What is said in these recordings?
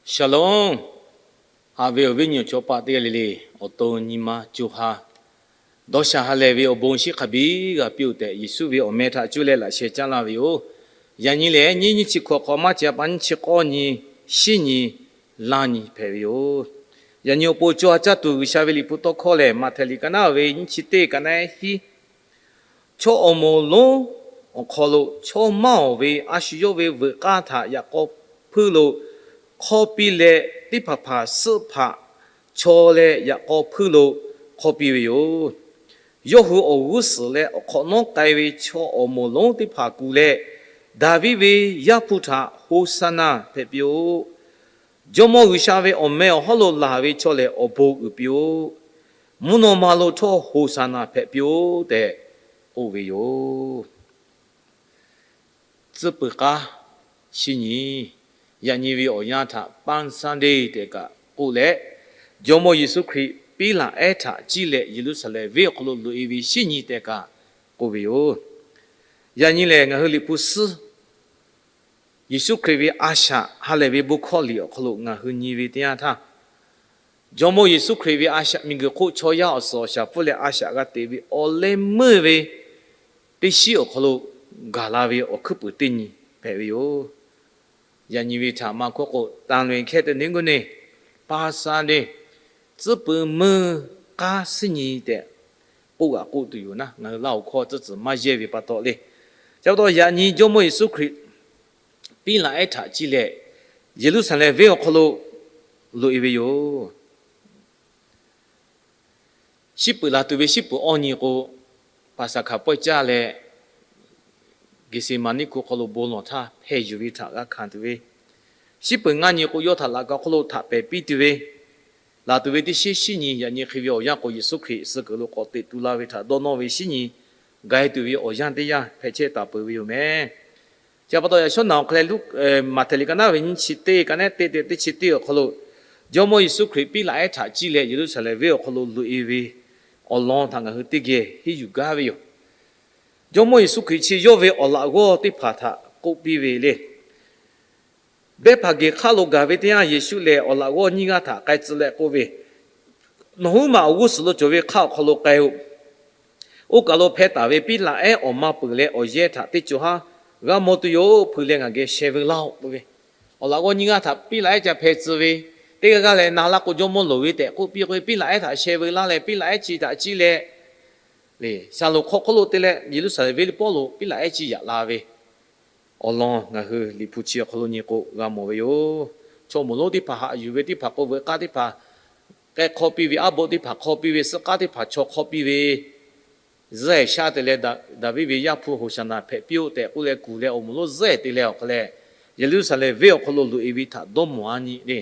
Shalom. Haꞈ ve awˬ viˉ nyi awˬ chawˇ paˆ teˇ g'aˇ le le, awˬ to nyi ma co ha dawˇ sha ha lehˬ ve awˬ bon shinˉ hk'a biˇ g'a piˇ-oˆ tehꞈ, Yeˍsuˆ ve awˬ meh htaꞈ cuˇ leh laꞈ sheh caˉ laˇ ve yoˬ. Yaꞈ nyi lehˬ, nyiˇ nyiˇ chi hkawꞈ hk'awꞈ maˇ ceh pa nyiˇ chi k'awˇ nyi, shinˉ nyi, laˇ nyi hpehꞈ ve yoˬ. Yaꞈ nyi awˬ pon co ha caˇ tuˬ G'uiˬsha ve liꞈ hpu tawˇ hkawˇ lehˬ, Maꞈhtehˍ liꞈ ka naˉ ve nyiˇ chi teˇ ka naˉ hiˉ, chaw awˬ moˍ lonˉ awˬ hk'aw lo chaw maˇ awˬ ve a shu yawˇ ve veuꞈ k'aˇ htaꞈ yaꞈ k'aw hpuiˇ lo hk'awˇ piˇ leh, teˇ hpaˍ hpaˍ suhˆ hpaꞈ chaw leh yaꞈ k'aw hpuiˇ lo hk'awˇ piˇ ve yoˬ. Yawˇ hui awˬ g'uˇ suhˍ leh awˬ hk'awꞈ nawˉ k'ai ve chaw awˬ moˍ lonˉ teˇ hpaˍ kuˬ leh, Daˍviˆ ve Yaˇ hpu htaꞈ Hoˍsaˍnaˍ hpehꞈ piˇ-oˆ. Jawˇmawˇ G'uiˬsha ve awˬ meh awˬ hawˉ lo laˬ ve chaw lehˬ, awˬ bon uiˍ piˇ-oˆ. Mvuhˇ naw ma lo htawˇ Hoˍsaˍnaˍ hpehꞈ piˇ-oˆ tehꞈ k'oˆ ve yoˬ. Tcuhˉ peuˬ k'aˉ shinˉ nyi, yaꞈ nyi ve awˬ yanˇ htaꞈ Palm Sunday tehꞈ kaꞈ k'oˆ leh, Jawˇmawˇ Yeˍsuˆ Hkriꞈ Piˉlaꞈ ehˉ htaꞈ ciˇ leh Yeˍruˆsaˍlehnˍ venˇ awˬ hk'aw lo loꞈ-e ve shinˉ nyi tehꞈ kaꞈ k'oˆ ve yoˬ. Yaꞈ nyi lehˬ, ngaˬ hui Liꞈ hpu suhˉ Yeˍsuˆ Hkriꞈ ve a shaꞈ ha lehˬ ve bon hkawˇ liꞈ awˬ hk'aw lo ngaˬ hui nyi ve teˇ yanˇ htaˇ, Jawˇmawˇ Yeˍsuˆ Hkriꞈ ve a shaꞈ miˬguiˬ hk'oˆ chaw yaˇ awˬ suhˍ awˬ shaˍ pfuhˇ leh a shaꞈ g'a teꞈ ve awˬ leh meuˇ ve teˇ shinˉ awˬ hk'aw lo gaˬ la ve awˬ hkuiˉ puiˍ teˇ nyi hpehꞈ ve yoˬ. Yaꞈ nyi ve htaꞈ maˇ hkawˇ k'o, tanˬ loꞈ-e hkehˇ te neˉ g'uˇ neˇ, Palm Sunday, tcuhˉ peuˬ meuˇ k'aˉ shinˉ nyi tehꞈ k'oˆ g'aꞈ k'oˆ tuˬ yoˬ naˉ, ngaˬ hui Laˇ huˍ hkawˇ tcuhˉ tcuhˍ maˇ yehˇ ve pa taw le. Chi pa taw yaꞈ nyi Jawˇmawˇ Yeˍsuˆ Hkriꞈ Piˉlaꞈ ehˉ htaꞈ ciˇ leh Yeˍruˆsaˍlehnˍ venˇ awˬ hk'aw lo loꞈ-e ve yoˬ. Shiˉ peuˬ laˬ tuˬ ve shiˉ peuˬ awˇ nyi k'o, Paˍsaˍhkaˍ pawehˇ caˇ leh Geˍseˍmaˍniˆ hkuˇ hk'aw lo bon lawˬ htaˇ hpeh yuˬ ve htaꞈ g'a hkanˍ tuˬ ve, shiˉ peuˬ ngaˇ nyi k'o, yawˇ htaꞈ laꞈ ka hk'oˆ lo htaꞈ pehˬ piˇ tuˬ ve, laˬ tuˬ ve teˇ shinˉ shinˉ nyi, yaꞈ nyi hk'e ve awˬ yanˇ k'o, Yeˍsuˆ Hkriꞈ suh kuiˬ lo k'awꞈ teꞈ tu la ve htaꞈ dawˇ nawˇ ve shinˉ nyi, ga-e tuˬ ve awˬ yanˇ teˇ yanˇ hpehꞈ chehˇ taˍ peuˬ ve yoˬ meh. Chi pa taw, yaꞈ shawˉ naˬ awˬ hk'aw leh Luˉ, Maꞈhtehˍ liꞈ ka naˉ ve nyiˇ chi teˇ ka naˉ teˇ te teˇ chi teˇ awˬ hk'aw lo, Jawˇmawˇ Yeˍsuˆ Hkriꞈ Piˉlaꞈ ehˉ htaꞈ ciˇ leh Yeˍruˆsaˍlehnˍ venˇ awˬ hk'aw lo loꞈ-e ve awˬ lawn htaꞈ ngaˬ hui teˇ geh henˇ yuˬ gaˇ ve yoˬ. Jawˇmawˇ Yeˍsuˆ Hkriꞈ chi yawˇ ve awˬ laꞈ g'awˇ teˇ hpaˍ htaꞈ k'oˆ piˇ ve le. Behˇhpaˍgeˍ hk'aˆ lo gaˬ ve teˇ yanˇ, Yeˍsuˆ lehˬ awˬ laꞈ g'awˇ nyiˇ g'aˇ htaꞈ k'ai tcuh leh k'oˆ ve, Nawˬ huiˉ maˬ awˬ g'uˇ suhˍ lo cawˬ ve hk'aˆ awˬ hk'aw lo k'ai-oˬ. Oˇ kaˬ lo hpeh taˍ ve Piˉlaꞈ ehˉ awˬ ma peuˬ leh awˬ yehˇ htaꞈ teˇ co haˉ g'a mawˬ tuˬ yoˬ. Hpeuꞈ leh ngaˬ geh sheh veu laˇ-oˆ k'oˆ ve, awˬ laꞈ g'awˇ nyiˇ g'aˇ htaꞈ Piˉlaꞈ ehˉ ca hpeh tcuh ve, teˇ g'aˇ g'aˇ leh na laˇ k'o, jawˇmawˇ loˍ ve tehꞈ k'oˆ piˇ k'oˆ ve, Piˉlaꞈ ehˉ htaꞈ sheh veu laˇ leh Piˉlaꞈ ehˉ chi htaꞈ ciˇ leh, le, Shaˍlonˍ hk'aw hk'oˆ lo te leh Yeˍruˆsaˍlehnˍ venˇ pawˆ lo Piˉlaꞈ ehˉ ciˇ yaꞈ la ve awˬ lawn ngaˬ hui Liꞈ hpu chi awˬ hk'aw lo nyi k'o g'a mawˬ ve yoˬ. Chaw moˍ lonˉ teˇ hpaˍ haꞈ yuˬ ve teˇ hpaˍ k'o, veuꞈ k'aˇ teˇ hpaˍ k'ehˆ hk'awˇ piˇ ve, aˉ boˆ teˇ hpaˍ hk'awˇ piˇ ve, suhˆ k'aˉ teˇ hpaˍ chaw hk'awˇ piˇ ve, zuhˆ-ehˍ shaˆ te leh, Daˍviˆ ve Yaˇ hpu Hoˍsaˍnaˍ hpehꞈ piˇ-oˆ tehꞈ k'oˆ leh kuˬ leh awˬ moˍ lonˉ zuhˆ-ehˍ te leh awˬ hk'a leh, Yeˍruˆsaˍlehnˍ venˇ awˬ hk'aw lo loꞈ-e ve htaꞈ dawˇ mawˬ-a nyi le.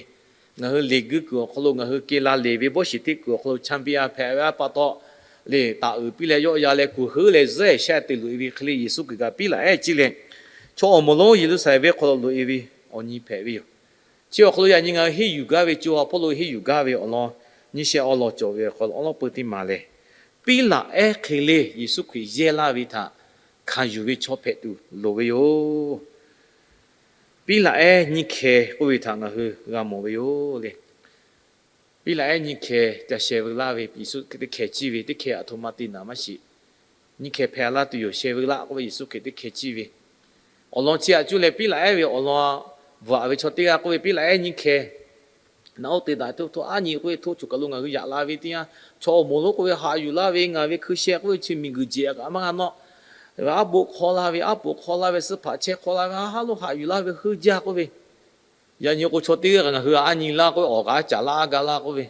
Ngaˬ hui liꞈ guiˇ kuiˬ awˬ hk'aw lo, ngaˬ hui ke la leˬ ve bawˇ shiˍ teˇ kuiˬ awˬ hk'aw lo chanˇ piˇ-a hpehꞈ ve a pa taw, le, taˍ uiˍ piˇ leh yawˆ ya leh kuˬ heuˉ leh zuhˆ-ehˍ shaˆ te loꞈ-e ve hk'e le, Yeˍsuˆ Hkriꞈ kaꞈ Piˉlaꞈ ehˉ ciˇ leh chaw awˬ moˍ lonˉ Yeˍruˆsaˍlehnˍ venˇ hk'aw lo loꞈ-e ve awˬ nyi hpehꞈ ve yoˬ. Chi awˬ hk'aw lo yaꞈ nyi ngaˬ hui henˇ yuˬ gaˇ ve, co ha hpawˇ lo henˇ yuˬ gaˇ ve awˬ lawn nyiˇ shehˆ awˬ lawn cawˬ ve awˬ hk'aw lo awˉ lawˉ peu teˇ maˍ lehˬ, Piˉlaꞈ ehˉ hk'e le Yeˍsuˆ Hkriꞈ yehˇ laˇ ve htaꞈ hkanˍ yuˬ ve chaw hpehꞈ tuˬ loˍ ve yoˬ. Piˉlaꞈ ehˉ nyiˇ hkeh k'oˆ ve htaꞈ ngaˬ hui g'a mawˬ ve yoˬ le. Piˉlaꞈ ehˉ nyiˇ hkeh ca sheh veu laˇ ve, Yeˍsuˆ Hkriꞈ teˇ hkeh ciˇ ve, teˇ hkeh aˬ htoꞈ ma te naˍ maˇ shiˍ. Nyiˇ hkeh hpehꞈ laˇ tuˬ yoˬ, sheh veu laˇ k'oˆ ve, Yeˍsuˆ Hkriꞈ teˇ hkeh ciˇ ve. Awˬ lawn chi htaꞈ cuˇ leh Piˉlaꞈ ehˉ ve awˬ lawn bvuhꞈ ve chaw teˇ g'aˇ k'oˆ ve, Piˉlaꞈ ehˉ nyiˇ hkeh naꞈ oˇ te daꞈ hto hto aˉ nyi k'oˆ ve, hto choˬ kaˬ lo ngaˬ hui yaꞈ la ve teˇ yanˇ, chaw awˬ moˍ lonˉ k'oˆ ve haꞈ yuˬ laˇ ve, ngaˬ ve hkui sheh k'oˆ ve chi miˬguiˬ jeˬ kaꞈ maˇ g'a nawˆ. Aˉ boˆ hk'aw laˇ ve, aˉ poꞈ hk'aw laˇ ve, suhˆ hpaꞈ chehˇ hk'aw laˇ ve, haˉ haˉ lo haꞈ yuˬ laˇ ve heuˆ jaˇ k'oˆ ve, yaꞈ nyi k'o chaw teˇ g'aˇ ngaˬ hui aˉ nyi laˇ k'oˆ ve, awˬ kaꞈ aˉ caˍ laˇ aˉ ga laˇ k'oˆ ve,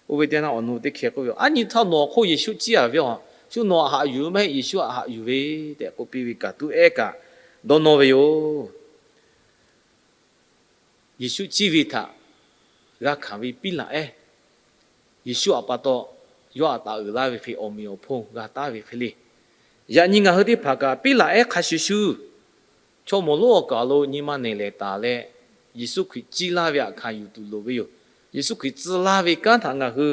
oˇ ve teˇ naˇ awˬ nu teˇ hkeh k'oˆ ve, aˉ nyi htaˇ nawˬ hk'oˆ Yeˍsuˆ ciˇ-a ve, a shu nawˬ haꞈ yuˬ maˇ heˆ, Yeˍsuˆ haꞈ haꞈ yuˬ ve tehꞈ k'oˆ piˇ ve kaꞈ tuˉ ehˉ kaꞈ dawˇ nawˇ ve yoˬ. Yeˍsuˆ ciˇ ve htaꞈ g'a hkanˍ ve Piˉlaꞈ ehˉ, Yeˍsuˆ a pa taw yawˇ htaꞈ taˍ uiˍ laˇ ve hk'e awˬ meꞈ awˬ hponˇ g'a taˍ ve hk'e le. Yaꞈ nyi ngaˬ hui teˇ hpaˍ kaꞈ Piˉlaꞈ ehˉ hk'a shuˍ shuˍ, chaw moˍ lonˉ awˬ kaˍ lo nyi ma nehˬ lehˍ taˍ leh, Yeˍsuˆ Hkriꞈ ciˇ laˇ ve htaꞈ hkanˍ yuˬ tuˬ loˍ ve yoˬ. Yeˍsuˆ Hkriꞈ tcuh laˇ ve kanˉ htaꞈ ngaˬ hui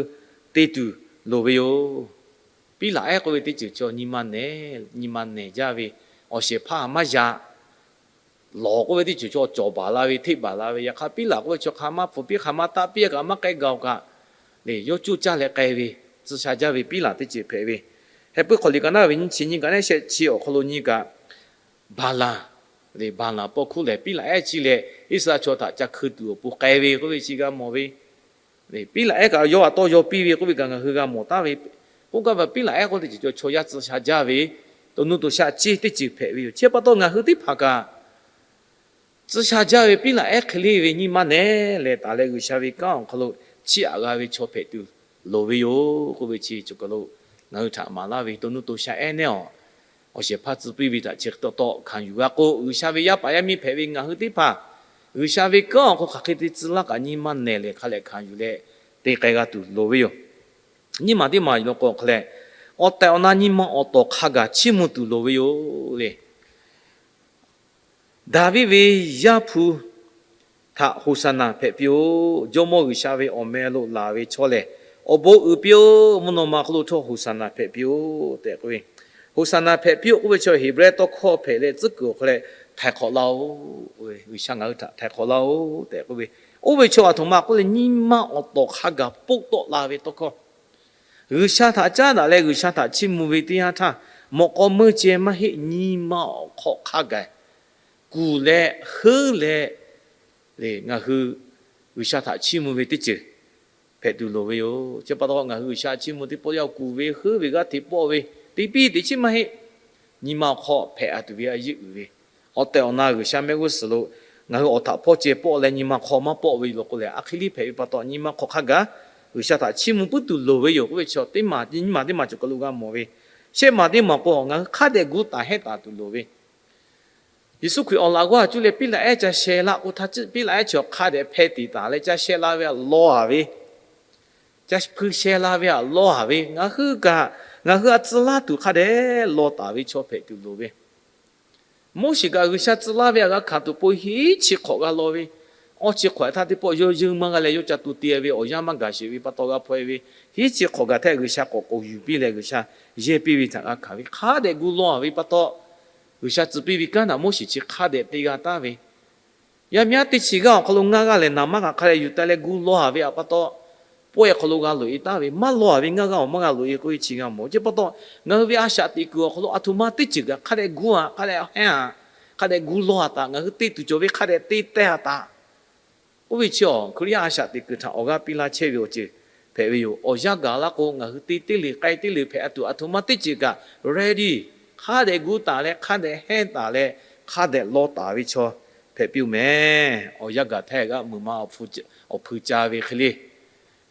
te tuˬ loˍ ve yoˬ. Piˉlaꞈ ehˉ k'oˆ ve teˇ ceuˬ chaw nyi ma nehˬ, nyi ma nehˬ jaˇ ve awˬ shehˍ hpaˇ maˇ yaꞈ. lawˬ k'oˆ ve teˇ ceuˬ chaw cawˬ baˬ la ve, hteˆ baˬ la ve, yaꞈ hk'aˇ piˉ laꞈ k'oˆ ve chaw hk'a maˇ hpu piˇ, hk'a maˇ taˆ piˇ, kaꞈ maˇ k'ai gaˬ-oˬ kaꞈ le, yawˇ cuˇ caˇ leh k'ai ve, tcuh sha jaˇ ve piˉ laꞈ teˇ ceuˬ hpehꞈ ve. Heh puiˉ hk'aw liꞈ kaꞈ naˉ ve nyiˇ chi nyiˇ kaꞈ neˉ shehˆ chi awˬ hk'aw lo nyiˇ kaꞈ, Baˍlaˍ le, Baˍlaˍ paw hkuˇ lehˬ piˉ laꞈ ehˉ chi leh Iˉsaˍreˍlaˆ chaw htaꞈ ca hkui tuˬ awˬ pon k'ai ve k'oˆ ve chi g'a mawˬ ve. Piˉ laꞈ ehˉ kaꞈ yawˇ a tawˇ yaw piˇ ve k'oˆ ve kaꞈ ngaˬ hui g'a mawˬ taˉ ve. K'oˆ gaˇ ve piˉ laꞈ ehˉ k'oˆ teˇ ceuˬ cawˬ chaw yaˇ tcuh sha jaˇ ve, to nuˇ to shaˆ ceˇ teˇ ceuˬ hpehꞈ ve yoˬ. Chi pa taw ngaˬ hui teˇ hpaˍ kaꞈ tcuh sha jaˇ ve piˉ laꞈ ehˉ hk'e le ve nyi ma nehˬ leh taˍ leh G'uiˬsha ve kanˉ awˬ hk'aw lo chiˇ aꞈ g'a ve chaw hpehꞈ tuˬ loˍ ve yoˬ k'oˆ ve chi cawˬ kaˬ lo ngaˬ hui htaꞈ maˍ laˇ ve to nuˇ to shaˆ ehˉ nehˉ awˬ, awˬ shehˍ hpaˇ tcuh piˇ ve htaꞈ chi hk'e taw taw hkanˍ yuˬ g'a k'o, G'uiˬsha ve yaˇ paˍ yaˇ miˇ hpehꞈ ve ngaˬ hui teˇ hpaˍ G'uiˬsha ve kanˉ awˬ hk'aw hk'aˬ hk'e te tcuh laˇ kaꞈ nyi ma nehˬ leh hk'a lehˬ hkanˍ yuˬ leh te k'ai g'a tuˬ loˍ ve yoˬ. Nyiˇ maˬ teˇ maˬ lo k'o hk'a leh, awˬ tehˬ awˬ na nyi ma awˬ tawˍ hk'a gaˬ chiˇ mvuh tuˬ loˍ ve yoˬ le. Daˍviˆ ve Yaˇ hpu htaꞈ Hoˍsaˍnaˍ hpehꞈ piˇ-oˆ. Jawˇmawˇ G'uiˬsha ve awˬ meh lo laˬ ve chaw lehˬ, awˬ bon uiˍ piˇ-oˆ. Mvuhˇ naw ma hk'oˆ lo htawˇ Hoˍsaˍnaˍ hpehꞈ piˇ-oˆ tehꞈ k'oˆ ve, Hoˍsaˍnaˍ hpehꞈ piˇ-oˆ k'oˆ ve chaw Heˍbrehˇ tawˇ hkawˇ hpehꞈ leh tcuhˉ kuiˬ awˬ hk'aw leh, Htaiˍ hk'awꞈ laˇ-oˆ, G'uiˬsha ngaˬ hui htaꞈ htaiˍ hk'awꞈ laˇ-oˆ tehꞈ k'oˆ ve, oˇ ve chaw aˬ htoꞈ ma k'oˆ leh nyi ma awˬ tawˍ hk'a gaˬ poˆ tawˆ la ve tawˇ hkawˇ, G'uiˬsha htaꞈ caˉ daꞈ leh G'uiˬsha htaꞈ chiˇ mvuh ve teˇ yanˇ htaˇ, mawꞈ k'aw meuˇ ceh maˇ heˆ, nyi ma awˬ hk'aw hk'a gaˬ kuˬ leh heuˉ leh, ngaˬ hui G'uiˬsha htaꞈ chiˇ mvuh ve teˇ ceuˬ hpehꞈ tuˬ loˍ ve yoˬ. Chi pa taw ngaˬ hui G'uiˬsha chiˇ mvuh teˇ pawˆ yaˇ kuˬ ve heuˉ ve g'aˇ hteꞈ pawˆ ve, teˇ piˇ teˇ chiˉ maˇ heˆ, nyi ma awˬ hk'aw hpehꞈ-a tuˬ ve a yeˇ uiˍ ve, awˬ tehˬ awˬ na G'uiˬsha mehˆ g'uˇ suhˍ lo ngaˬ hui awˬ htaꞈ hpawˇ ceh pawˆ leh nyi ma hk'aw maˇ pawˆ ve yoˬ law k'o lehˬ, a hk'e liˇ hpehꞈ ve pa taw nyi ma hk'aw hk'a gaˬ G'uiˬsha htaꞈ chiˇ mvuh puiˉ tuˬ loˍ ve yoˬ k'oˆ ve chi teˇ maˬ nyiˇ maˬ teˇ maˬ cawˬ kaˬ lo g'a mawˬ ve. Shehˆ maˬ teˇ maˬ k'o ngaˬ hui hk'a dehꞈ gu taˍ hehˉ taˍ tuˬ loˍ ve, Yeˍsuˆ Hkriꞈ awˬ laꞈ g'awˇ a cuˇ leh piˉ laꞈ ehˉ ca sheh laˇ k'o htaˇ, piˉ laꞈ ehˉ chi hk'a dehꞈ hpeh tiˍ taˍ leh ca sheh la ve htaꞈ law-a ve, ca hpui sheh la ve htaꞈ law-a ve, ngaˬ hui kaꞈ ngaˬ hui a tcuh laˇ tuˬ hk'a dehꞈ law taˍ ve chaw hpehꞈ tuˬ loˍ ve. Moˉseˍ kaꞈ G'uiˬsha tcuh laˇ ve htaꞈ g'a hkanˍ tuˬ po hiˉ chi hk'awꞈ g'a law ve, awˇ chi hk'awꞈ htaˇ teˇ pawˆ yawˇ yeuˇ maˇ g'a leh yawˇ ca tu te ve awˬ yanˇ maˇ gaˬ sheˍ ve pa taw g'a hpaw-e ve, hiˉ chi hk'awꞈ gaˬ htaˇ G'uiˬsha k'awꞈ k'oˍ yuˬ piˇ leh G'uiˬsha yehˇ piˇ ve htaꞈ g'a hkanˍ ve, hk'a dehꞈ gu law-a ve pa taw, G'uiˬsha tcuh piˇ ve kanˉ htaꞈ Moˉseˍ chi hk'a dehꞈ te g'a taˍ ve, yaˇ miˇ aˉ teˇ chi g'aˇ awˬ hk'aw lo ngaˇ g'aˇ lehˬ naˍ maˇ g'a hk'a dehꞈ yuˬ taˍ leh gu law-a ve htaꞈ pa taw, pawehˇ hk'aw lo g'a loꞈ-e taˍ ve, maˇ law-a ve ngaˇ g'aˇ awˬ maˇ g'a loꞈ-e k'oˆ ve chi g'a mawˬ. Chi pa taw, ngaˬ hui ve a shaꞈ teꞈ kuiˬ awˬ hk'aw lo aˬ htoꞈ ma teˇ ceuˬ kaꞈ hk'a dehꞈ gu-a, hk'a dehꞈ hehˉ-a, hk'a dehꞈ gu law-a taꞈ, ngaˬ hui te tuˬ cawˬ ve hk'a dehꞈ te teh-a taꞈ k'oˆ ve chi awˬ Hkriꞈ yaˇ a shaꞈ teꞈ kuiˬ htaꞈ awˬ g'aˇ piˇ laˇ chehˇ ve awˬ ceuˬ hpehꞈ ve yoˬ. Awˬ yanˇ gaˬ laˇ k'o, ngaˬ hui te teˇ le k'ai teˇ le hpehꞈ-a tuˬ aˬ htoꞈ ma teˇ ceuˬ kaꞈ ready, hk'a dehꞈ gu taˍ leh hk'a dehꞈ hehˉ taˍ leh hk'a dehꞈ law taˍ ve chaw hpehꞈ piˇ-oˬ mehˍ. Awˬ yanˇ gaˬ htaˇ g'aˇ mui ma awˬ hpu ca ve hk'e le,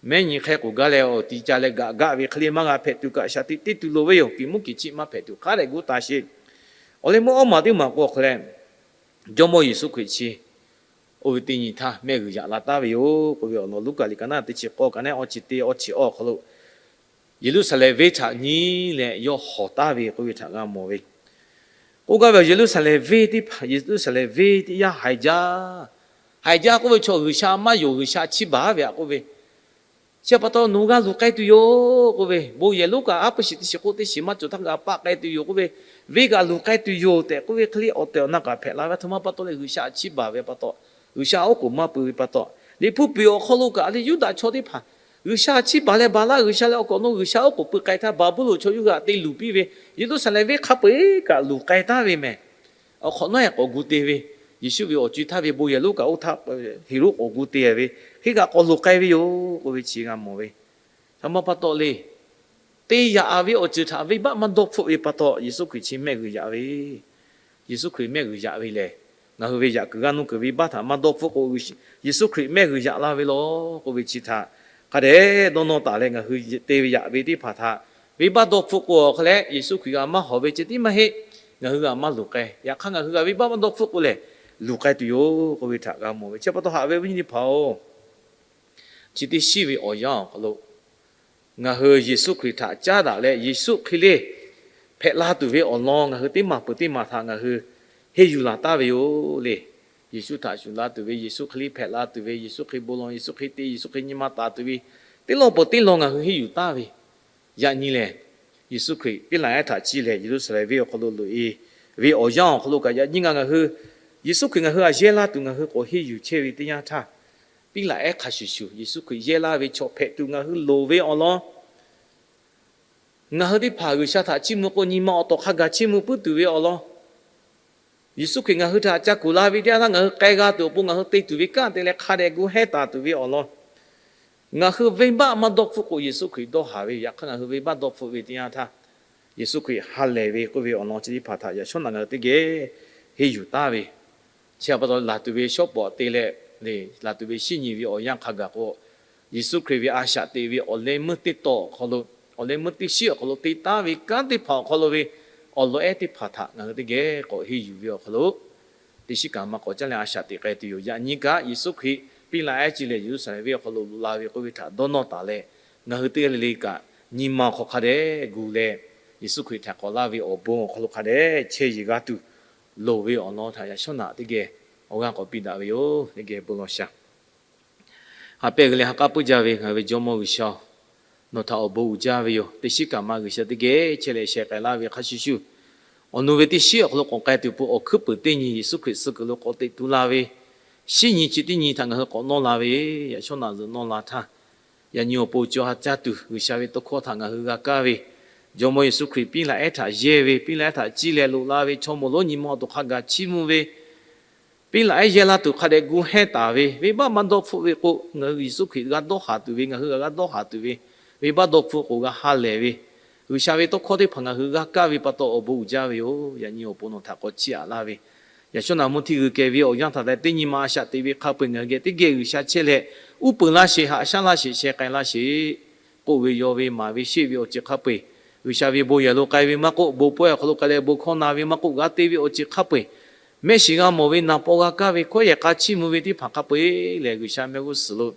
mehˉ nyi hk'e k'oˍ gaˇ leh awˬ ti ca leh gaꞈ gaˆ ve hk'e le maˇ g'a hpehꞈ tuˬ kaꞈ shaˍ tiꞈ te tuˬ loˍ ve yoˬ. Kiˬ muˉ kiˬ chiˆ maˇ hpehꞈ tuˬ hk'a dehꞈ gu taˍ sheˍ. Awˬ leh meuˇ awˇ maˬ teˇ maˬ k'o hk'e leh, Jawˇmawˇ Yeˍsuˆ Hkriꞈ chi oˇ ve teˇ nyi htaˇ mehˆ g'uiˬ yaꞈ la taˍ ve yoˬ k'oˆ ve awˬ lawn Luˉkaꞈ liꞈ ka naˉ teˇ chi k'awˇ ka neˉ awˇ chi teˇ awˇ chi awˇ awˬ hk'aw lo, Yeˍruˆsaˍlehnˍ venˇ htaꞈ nyi leh yawˇ hawˬ taˍ ve k'oˆ ve htaꞈ g'a mawˬ ve. K'oˆ gaˇ ve Yeˍruˆsaˍlehnˍ venˇ teˇ hpaˍ, Yeˍruˆsaˍlehnˍ venˇ teˇ yanˇ haiˬ jaˇ, haiˬ jaˇ k'oˆ ve chaw G'uiˬsha maˇ yonˍ, G'uiˬsha chiˇ baˬ ve htaꞈ k'oˆ ve, chi pa taw nawˬ g'a luˬ k'ai tuˬ yoˬ k'oˆ ve, bon yehˬ lonˉ kaꞈ aˉ pui shiˍ teˇ shiˍ k'oˆ teˇ shiˍ maˇ cawˬ htaˇ g'a paˆ k'ai tuˬ yoˬ k'oˆ ve, venˇ kaꞈ luˬ k'ai tuˬ yoˬ tehꞈ k'oˆ ve hk'e le awˬ tehˬ awˬ na kaꞈ hpehꞈ la ve aˬ htoꞈ ma pa taw leh G'uiˬsha chiˇ baˬ ve pa taw, G'uiˬsha oˉ k'oˍ maˇ pui ve pa taw, Liꞈ hpu piˍ awˬ hk'aw lo kaꞈ le Yuˇdaꞈ chaw teˇ hpaˍ G'uiˬsha chiˇ baˬ leh baˬ laˇ, G'uiˬsha leh awˬ k'awꞈ nawˉ G'uiˬsha oˉ k'oˍ pui k'ai htaˇ Baˍbuˍlonˍ chaw yawˇ hui htaꞈ te luˬ piˇ ve, Yeˍruˆsaˍlehnˍ venˇ hk'a peu-eˬ kaꞈ luˬ k'ai taˍ ve mehˍ. Awˬ hk'awꞈ nawˉ-e k'awꞈ gu te ve, Yeˍsuˆ ve awˬ co-e htaˇ ve bon yehˬ lonˉ kaꞈ oˇ htaˇ Heˍroˆ k'awꞈ gu te ve, hk'e kaꞈ k'awꞈ luˬ k'ai ve yoˬ k'oˆ ve chi g'a mawˬ ve. Htaꞈ ma pa taw le, te yaꞈ-a ve awˬ ceuˬ htaꞈ venˇbaˆ maˇ dawˇ hpfuhˆ ve pa taw Yeˍsuˆ Hkriꞈ chi mehˆ g'uiˬ yaꞈ ve, Yeˍsuˆ Hkriꞈ mehˆ g'uiˬ yaꞈ ve lehˬ, ngaˬ hui ve yaꞈ kuiˬ g'aˇ nuˇ kuiˬ venˇbaˆ htaꞈ maˇ dawˇ hpfuhˆ k'o, Yeˍsuˆ Hkriꞈ mehˆ g'uiˬ yaꞈ la ve law k'oˆ ve chi htaꞈ hk'a dehꞈ dawˇ nawˇ taˍ leh ngaˬ hui te ve yaꞈ ve teˇ hpaˍ htaꞈ venˇbaˆ dawˇ hpfuhˆ k'o awˬ hk'aw leh Yeˍsuˆ Hkriꞈ g'a maˇ hawˬ ve ceh tiˉ maˇ heˆ. Ngaˬ hui g'a maˇ luˬ k'ai. Yaꞈ hk'aˇ ngaˬ hui g'a venˇbaˆ maˇ dawˇ hpfuhˆ k'o lehˬ, luˬ k'ai tuˬ yoˬ k'oˆ ve htaꞈ g'a mawˬ ve. Chi pa taw haꞈ ve awˬ viˉ awˬ nyi teˇ hpaˍ-oˬ, chi teˇ shiˉ ve awˬ yanˇ awˬ hk'aw lo ngaˬ hui Yeˍsuˆ Hkriꞈ htaꞈ caˉ daꞈ leh Yeˍsuˆ hk'e le hpehꞈ la tuˬ ve awˬ lawn ngaˬ hui teˇ maˬ peuˬ teˇ maˬ htaꞈ ngaˬ hui henˇ yuˬ laˬ taˍ ve yoˬ le. Yeˍsuˆ htaꞈ shuˍ la tuˬ ve, Yeˍsuˆ hk'e le hpehꞈ la tuˬ ve, Yeˍsuˆ hk'e bon lawˬ, Yeˍsuˆ hk'e te, Yeˍsuˆ hk'e nyi ma taˍ tuˬ ve, teˇ lawˇ peuˬ teˇ lawˇ ngaˬ hui henˇ yuˬ taˍ ve. Yaꞈ nyi lehˬ, Yeˍsuˆ Hkriꞈ piˉ laꞈ ehˉ htaꞈ ciˇ leh Yeˍruˆsaˍlehnˍ venˇ awˬ hk'aw lo loꞈ-e ve awˬ yanˇ awˬ hk'aw lo kaꞈ yaꞈ nyi ngaˬ ngaˬ hui Yeˍsuˆ Hkriꞈ ngaˬ hui htaꞈ yehˇ laˇ tuˬ ngaˬ hui k'awꞈ henˇ yuˬ chehˇ ve teˇ yanˇ htaˇ, Piˉlaꞈ ehˉ hk'a shuˍ shuˍ Yeˍsuˆ Hkriꞈ yehˇ laˇ ve chaw hpehꞈ tuˬ ngaˬ hui loˍ ve awˬ lawn, ngaˬ hui teˇ hpaˍ G'uiˬsha htaꞈ chiˇ mvuh k'o, nyi ma awˬ tawˍ hk'a gaˬ chiˇ mvuh puiˉ tuˬ ve awˬ lawn, Yeˍsuˆ Hkriꞈ ngaˬ hui htaꞈ ca kuˬ la ve teˇ yanˇ htaˇ, ngaˬ hui k'ai g'a tuˬ awˬ pon ngaˬ hui te tuˬ ve kanˉ te leh hk'a dehꞈ gu hehnˇ taˍ tuˬ ve awˬ lawn, ngaˬ hui venˇbaˆ maˇ dawˇ hpfuhˆ k'o, Yeˍsuˆ Hkriꞈ dawˇ haˍ ve. Yaꞈ hk'aˇ, ngaˬ hui venˇbaˆ dawˇ hpfuhˆ ve teˇ yanˇ htaˇ, Yeˍsuˆ Hkriꞈ ha lehˬ ve k'oˆ ve awˬ lawn chi teˇ hpaˍ htaꞈ yaꞈ shawˉ naꞈ ngaˬ hui teˇ geh henˇ yuˬ taˍ ve. Chi pa taw, laˬ tuˬ ve shawˉ pawˍ te leh, laˬ tuˬ ve shinˉ nyi ve awˬ yanˇ hk'a gaˬ k'o, Yeˍsuˆ Hkriꞈ ve a shaꞈ teꞈ ve awˬ leh meuˇ teˇ taw awˬ hk'aw lo, awˬ leh meuˇ teˇ shiˉ awˬ hk'aw lo te taˍ ve kanˉ teˇ hpaˍ awˬ hk'aw lo ve awˬ lawn ehˉ teˇ hpaˍ htaꞈ ngaˬ hui teˇ geh k'awꞈ henˇ yuˬ ve awˬ hk'aw lo, teˇ shiˉ kaꞈ maˇ k'awꞈ caˉ leh a shaꞈ teꞈ k'ai tuˬ yoˬ. Yaꞈ nyi kaꞈ, Yeˍsuˆ Hkriꞈ Piˉlaꞈ ehˉ chi lehˬ Yeˍruˆsaˍlehnˍ venˇ awˬ hk'aw lo loꞈ la ve k'oˆ ve htaꞈ dawˇ nawˇ taˍ leh, ngaˬ hui teˇ g'aˇ le le kaꞈ nyi ma awˬ hk'aw hk'a dehꞈ gu leh, Yeˍsuˆ Hkriꞈ htaꞈ k'awꞈ laˇ ve awˬ bon awˬ hk'aw lo hk'a dehꞈ chehˇ yeˬ g'a tuˬ loˍ ve awˬ lawn htaꞈ yaꞈ shawˉ naꞈ teˇ geh awˬ g'aˇ k'awꞈ piˇ daꞈ ve yoˬ. Teˇ geh bon lawˬ shaˍ. Ha pehˇ g'uiˬ leh ha k'aˉ puiˉ jaˇ ve ngaˬ hui ve Jawˇmawˇ G'uiˬsha-oˬ, nawˬ htaꞈ awˬ bon uiˍ jaˇ ve yoˬ. Teˇ shiˉ kaꞈ maˇ G'uiˬsha teˇ geh chehˇ leh sheh k'ai laˇ ve hk'a shuˍ shuˍ, awˬ nu ve teˇ shiˉ awˬ hk'aw lo k'awꞈ k'ai tuˬ peuˬ awˬ hkuiˉ peuˬ teˇ nyi Yeˍsuˆ Hkriꞈ suh kuiˬ lo k'awꞈ teꞈ tu la ve shinˉ nyi chi teˇ nyi htaꞈ ngaˬ hui k'awꞈ nawˇ la ve, yaꞈ shawˉ naꞈ zuhꞈ nawˇ la htaˇ, yaꞈ nyi awˬ pon co ha caˇ tuˬ G'uiˬsha ve tawˇ hkawˇ htaꞈ ngaˬ hui g'a kaˇ ve, Jawˇmawˇ Yeˍsuˆ Hkriꞈ Piˉlaꞈ ehˉ htaꞈ yehˇ ve, Piˉlaꞈ ehˉ htaꞈ ciˇ leh loꞈ la ve, chaw moˍ lonˉ nyi ma awˬ to hk'a gaˬ chiˇ mvuh ve, Piˉlaꞈ ehˉ yehˇ laˇ tuˬ hk'a dehꞈ gu hehnˇ taˍ ve, venˇbaˆ maˇ dawˇ hpfuhˆ ve k'o, ngaˬ hui Yeˍsuˆ Hkriꞈ g'a dawˇ haˍ tuˬ ve, ngaˬ hui g'a dawˇ haˍ tuˬ ve, venˇbaˆ dawˇ hpfuhˆ k'o g'a ha lehˬ ve, G'uiˬsha ve tawˇ hkawˇ teˇ hpaˍ ngaˬ hui g'a kaˇ ve pa taw awˬ bon uiˍ jaˇ ve yoˬ. Yaꞈ nyi awˬ pon nawˬ htaꞈ k'awꞈ chiˇ aꞈ laˇ ve, yaꞈ shawˉ naꞈ mvuhˇ htiˇ g'uiˬ kehˬ ve awˬ yanˇ htaꞈ tehꞈ teˇ nyi ma a shaꞈ teꞈ ve hk'a peu-eˬ ngaˬ hui geh teˇ geh G'uiˬsha chehˇ leh, uˉ peunˍ laˇ sheˍ, haꞈ shaˉ laˇ sheˍ, sheh k'ai laˇ sheˍ k'oˆ ve, yaw ve, maˍ ve, sheˆ ve awˬ ceuˬ hk'a peu-eˬ, G'uiˬsha ve bon yehˬ lo k'ai ve maˇ k'oˆ, bon pawehˇ awˬ hk'aw lo k'ai leh bon hkawˇ na ve maˇ k'oˆ, g'a te ve awˬ ceuˬ hk'a peu-eˬ, mehˆ shiˍ g'a mawˬ ve, naˍ paw g'a kaˇ ve, hkawˇ yehˬ k'a chiˇ mvuh ve teˇ hpaˍ hk'a peu-eˬ lehˬ, G'uiˬsha mehˆ g'uˇ suhˍ lo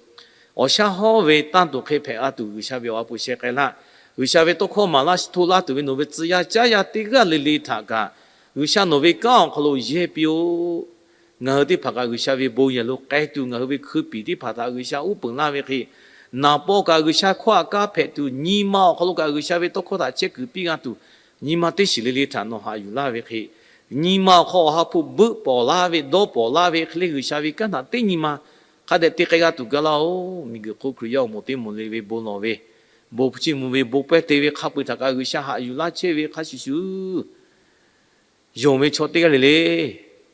awˬ shaˉ hawˉ ve tanˇ tuˬ hk'e hpehꞈ la tuˬ, G'uiˬsha ve awˬ ha hpu sheh k'ai laˇ. G'uiˬsha ve tawˇ hkawˇ maˍ laˇ hto laˇ tuˬ ve nawˬ ve tcuh yaˇ caˉ yaˇ teˇ g'aˇ le le htaꞈ kaꞈ, G'uiˬsha nawˬ ve kanˉ awˬ hk'aw lo yehˇ piˇ-oˆ. Ngaˬ hui teˇ hpaˍ kaꞈ G'uiˬsha ve bon yehˬ lo k'ai tuˬ, ngaˬ hui ve hkui piˍ teˇ hpaˍ htaꞈ G'uiˬsha uˉ peunˍ laˇ ve hk'e, naˍ paw kaꞈ G'uiˬsha hkawˇ aꞈ kaˇ hpehꞈ tuˬ, nyi ma awˬ hk'aw lo kaꞈ G'uiˬsha ve tawˇ hkawˇ htaꞈ chehˇ kuiˬ piˇ g'a tuˬ, nyi ma teˇ shiˍ le le htaꞈ nawˬ haꞈ yuˬ laˇ ve hk'e, nyi ma awˬ hk'aw awˬ ha hpu beuˆ pawˍ laˇ ve, dawˇ pawˍ laˇ ve hk'e le, G'uiˬsha ve kanˉ htaꞈ teˇ nyi ma hk'a dehꞈ te k'ai g'a tuˬ gaˇ laˇ-oˬ. Miˬguiˬ hk'oˆ Hkriꞈ yaˇ awˬ moˍ teˇ moˍ le ve bon lawˬ ve, bon chiˇ mvuh ve, bon pawehˇ te ve hk'a peu-eˬ htaꞈ kaꞈ G'uiˬsha haꞈ yuˬ laˇ chehˇ ve hk'a shuˍ shuˍ, yonˍ ve chaw teˇ g'aˇ le le,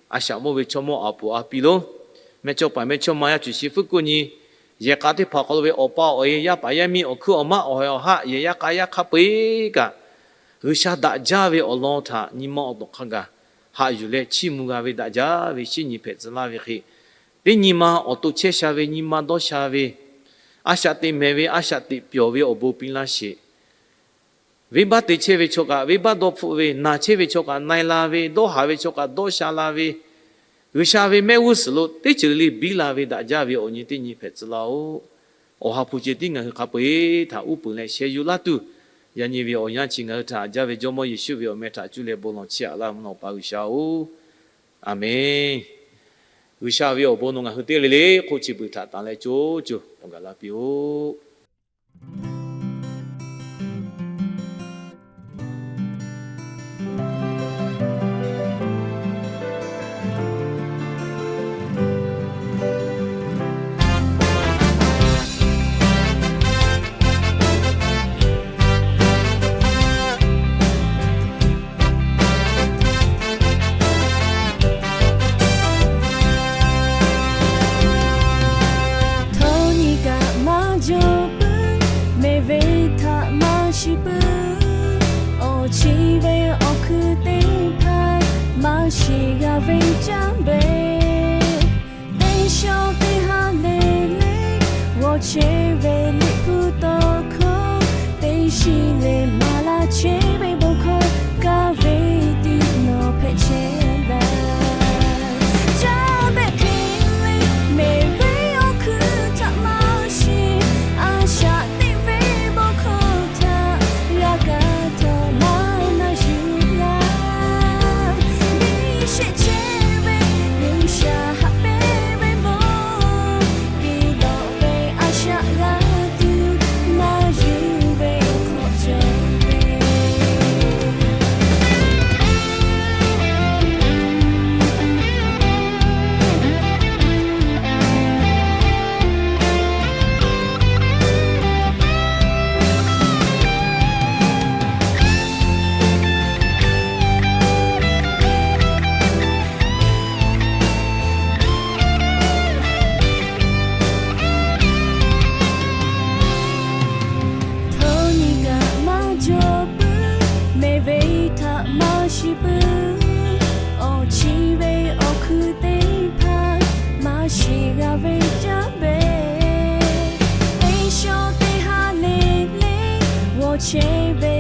a shaꞈ mawˇ ve chaw mawˇ a poˍ a pi lonˉ, mehˇchawˇpaˍ mehˇchawˇma yaˇ cuˬ shi fuˉ kuˆ nyi, yehˬ k'a teˇ hpaˍ awˬ hk'aw lo ve awˬ pa awˬ e, yaˇ paˍ yaˇ miˇ, awˬ hkuiˉ awˬ maˆ, awˬ heh awˬ haˆ, yehˬ yaˇ k'a yaˇ hk'a peu-eˬ kaꞈ, G'uiˬsha daꞈ jaˇ ve awˬ lawn htaꞈ nyi ma awˬ to hk'a gaˬ haꞈ yuˬ leh chiˇ mvuh g'a ve daꞈ jaˇ ve shinˉ nyi hpehꞈ tcuh laˇ ve hk'e, teˇ nyi ma awˬ to chehˇ sha ve, nyi ma dawˇ sha ve, a shaꞈ teꞈ mehˍ ve, a shaꞈ teꞈ pyawˬ ve awˬ bon piˇ laˇ sheˍ. Venˇbaˆ te chehˇ ve chaw kaꞈ venˇbaˆ dawˇ hpfuhˆ ve, naˬ chehˇ ve chaw kaꞈ na-e la ve, dawˇ haˍ ve chaw kaꞈ dawˇ sha la ve, G'uiˬsha ve mehˆ g'uˇ suhˍ lo teˇ ceuˬ le le biˇ la ve daꞈ jaˇ ve awˬ nyi teˇ nyi hpehꞈ tcuh laˇ-oˆ. Awˬ ha hpu ceh tiˉ ngaˬ hui hk'a peu-eˬ htaꞈ uˉ peunˍ leh sheh yuˬ laˇ tuˬ, yaꞈ nyi ve awˬ yanˇ chi ngaˬ hui htaꞈ haꞈ jaˇ ve Jawˇmawˇ Yeˍsuˆ ve awˬ meh htaꞈ cuˇ leh bon lawˬ chiˇ aꞈ laˇ mvuhˇ naw Awˬ pa G'uiˬsha-oˬ, aˬ menˍ. G'uiˬsha ve awˬ bon nawˬ ngaˬ hui teˇ g'aˇ le le hk'oˆ chi beuꞈ htaꞈ tanˍ leh co co awˬ gaˬ la piˇ-oˆ. Htawˇ nyi kaꞈ maˇ jawˬ puiˉ, mehˬ ve htaꞈ maˇ shiˍ puiˉ. Awˬ chi ve awˬ hkui teˇ hpaˍ maˇ shiˍ g'a ve caˇ beˬ. Teˇ shawˉ teˇ ha le le, g'awˬ chehˇ ve Liꞈ hpu tawˇ hkawˇ, teˇ shiˍ lehˬ maˍ laˇ chehˇ ve bon hkawˇ, kaˇ ve tiˉ nawˬ hpehꞈ chehˇ laˇ. Caˇ beˬ hk'e le, mehˬ ve awˬ hkui htaꞈ maˇ shiˍ, a shaꞈ teꞈ ve bon hkawˇ htaꞈ g'a kaˇ htawˇ maˇ na yuˬ laˇ. Biˇ shehˆ chehˇ ve G'uiˬsha haꞈ pehnˇ ve bon, biˇ dawꞈ ve a shaꞈ g'a tuˬ maˇ yuˬ ve hk'awꞈ cawˬ. chi g'a ve caˇ ve, teˇ shawˉ teˇ ha le le g'awˬ chehˇ ve